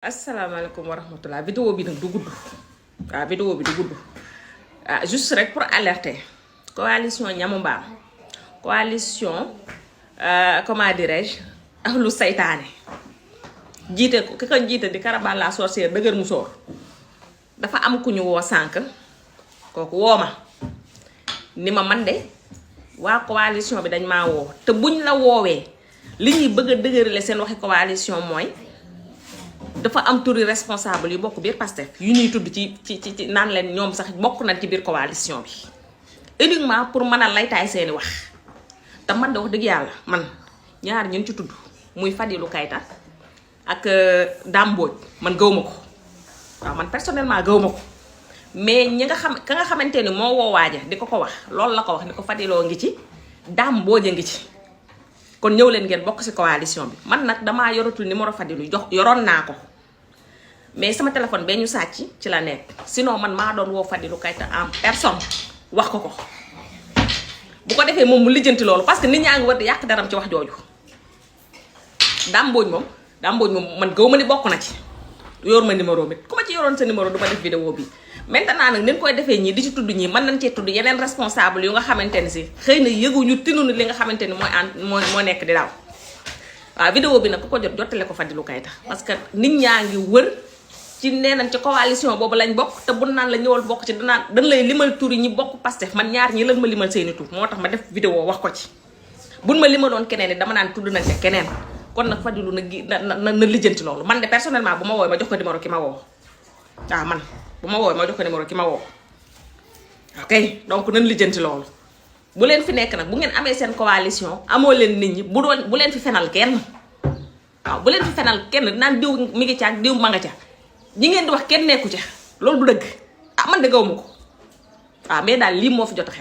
asalaamaaleykum wa rahmatulah vidéo bi nag du gudd waaw vidéo bi du gudd juste rek pour alerter coalition ñamu mbaam coalition comment dirais-je ak lu saytaane jiite ko ki ko jiite di Karabal la sorcière dëgër mu soor dafa am ku ñu woo sànq kooku woo ma ni ma man de waa coalition bi dañ maa woo te buñ la woowee li ñuy bëgg a dëgërale seen waxi coalition mooy dafa am turi responsable yu bokk biir Pastef yu ñuy tudd ci naan leen ñoom sax bokk nañ ci biir coalition bi uniquement pour mën a laytaay seeni wax te man de wax dëgg yàlla man ñaar ñun ci tudd muy Fadilou Keita ak Dame Mbodj man gëw ma ko waaw man personnellement gëw ma ko mais ñi nga xam ka nga xamante ni moo woo waaja di ko wax loolu la ko wax ni ko Fadiloo ngi ci Dame Mbodj a ngi ci kon ñëw leen ngeen bokk ci coalition bi man nag damaa yoratul numéro Fadilou yoroon naa ko mais sama téléphone bee ñu sàcc ci la nekk sinon man maa doon woo Fadilou Keita en personne wax ko bu ko defee moom mu lijjanti loolu parce que nit ñaa ngi war di yàq daram ci wax jooju Dame Mbodj moom man gëw ma ni bokk na ci yor ma numéro bi ku ma ci yoroon sa numéro du ma def vidéo bi maintenant nag ni koy defee ñii di ci tudd ñii mën nañ cee tudd yeneen responsable yu nga xamante ni si xëy na yëguñu tinuñu li nga xamante ni moo nekk di daw waaw vidéo bi nag ku ko jot jottale ko Fadilou Keita parce que nit ñaa ngi wër ci nee nañ ci coalition boobu lañ bokk te bu naan la ñëwal bokk ci dañ lay limal tur yi ñi bokk Pastef man ñaar ñi lan ma limal seeni tur moo tax ma def vidéo wax ko ci buñ ma limaloon keneen ni dama naan tudd nañ ca keneen kon nag Fadilou na lijjanti loolu man de personnellement bu ma wooy ma jox ko numéro ki ma woo waaw man bu ma wooy ma jox ko numéro ki ma woo ok donc nañ lijjanti loolu bu leen fi nekk nag bu ngeen amee seen coalition amoo leen nit ñi bu leen fi fenal kenn waaw bu leen fi fenal kenn naan diw mi ngi ca ak diw ma nga ca ñi ngeen di wax kenn nekku ca loolu du dëgg man de gaw ma ko waaw mais daal lii moo fi jot a xew